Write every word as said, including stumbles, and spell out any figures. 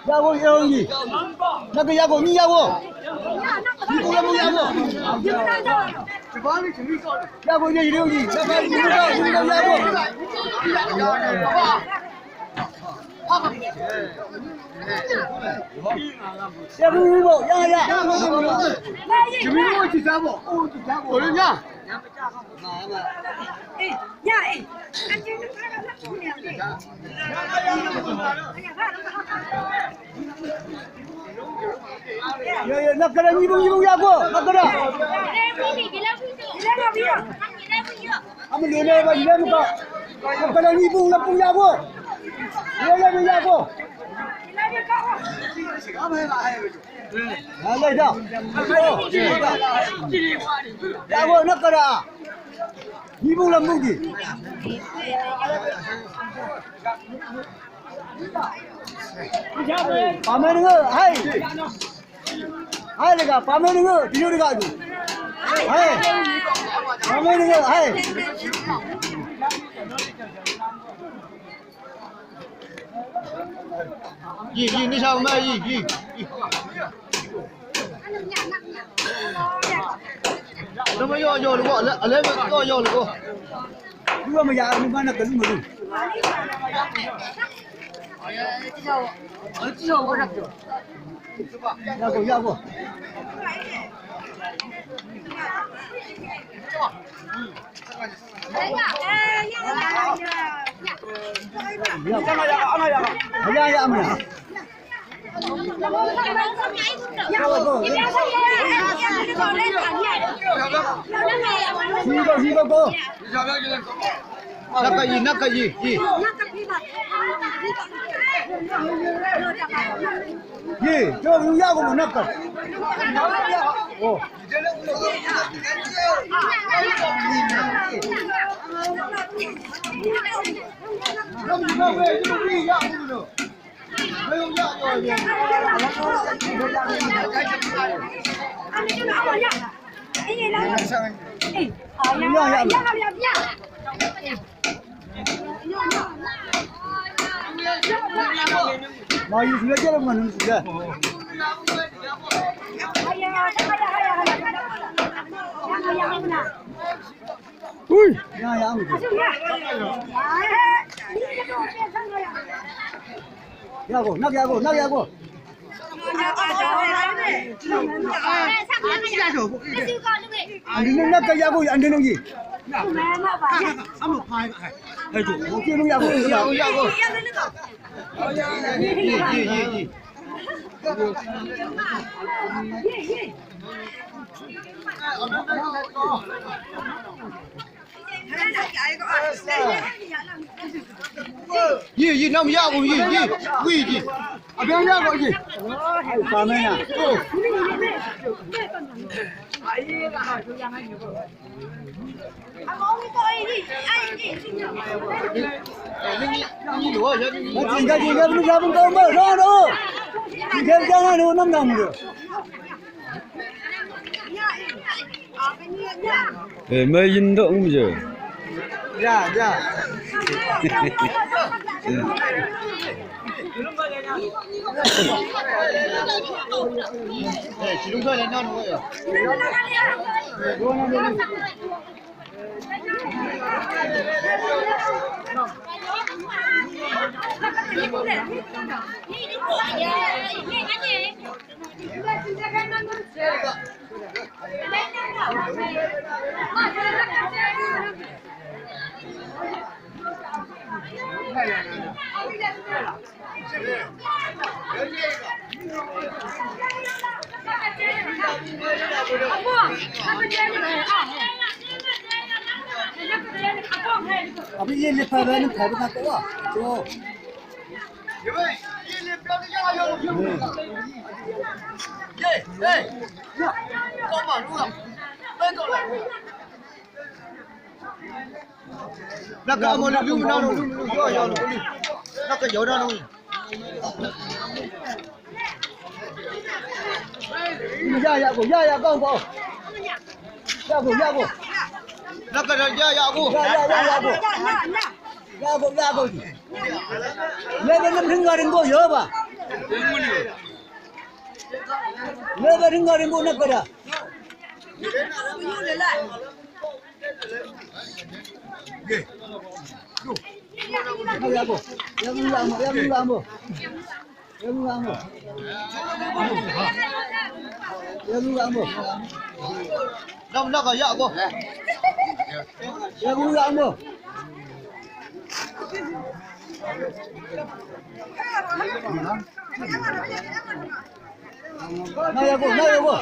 Yago, yago, ni. Naga yago, ni yago. Ni kula mu yago. Yago, ni yago, ni. Naga ni yago, ni yago. Yago, ni yago, ya, ya. Jimmy, what is that? Oh, is that one? Yo, yo, nakala ni bung, ni bung yago, nakala. Ama lele ba, lele ka. Nakala ni bung, na bung yago. Lele ni yago. Alai da. Yago, nakala. Ni bung, na bung di. Pame nge, hai. Hai lega, pame nge, dinu lega du. Hai. Pame nge, hai. Yi, yi, ni sa ma, yi, yi, yi. Nama yo, yo, lu, le, le, yo, yo, lu. Lu ma ya, lu ma na ka lu ma lu. Yago, yago. Ya, ya, ama. Hiba, hiba, go. Naka yi, naka yi, yi. Yi, jo, yu ya go naka. Oh. Ui. Yago, nak yago, nak yago. Andi nung nak yago, andi nung yi. Oke, nung yago, yago, yago. Yi, yi, nam ya gu, yi, yi, yi, yi. Abin ya gu, yi. Ai, ba mai na. Ba tin ga ji ga bu ja bu ga ma, no, no. Ni ga ja na, no, nam nam gu. Eh, mai yin dok ngu je. Ya, ya. Abi ye le pa ba ni pa ba ka wa. Jo. 那个阿毛的绿不拿弄，绿绿绿，要要弄绿，那个要拿弄。 Ya ya ko, ya ya ko ko. Ya ko, ya ko. Na ka da ya ya ko. Ya ya ya ya ko. Ya ko, ya ko. Ne ba nam ring ga ring ko yo ba. Ne ba ring ga ring ko na ka da. Ya ko. Ya ko, ya ko, ya ko. Ya ko, ya ko. Ya ko, ya ko. Nam na ka ya ko. Ya ko, ya ko. Na ya ko, na ya ko.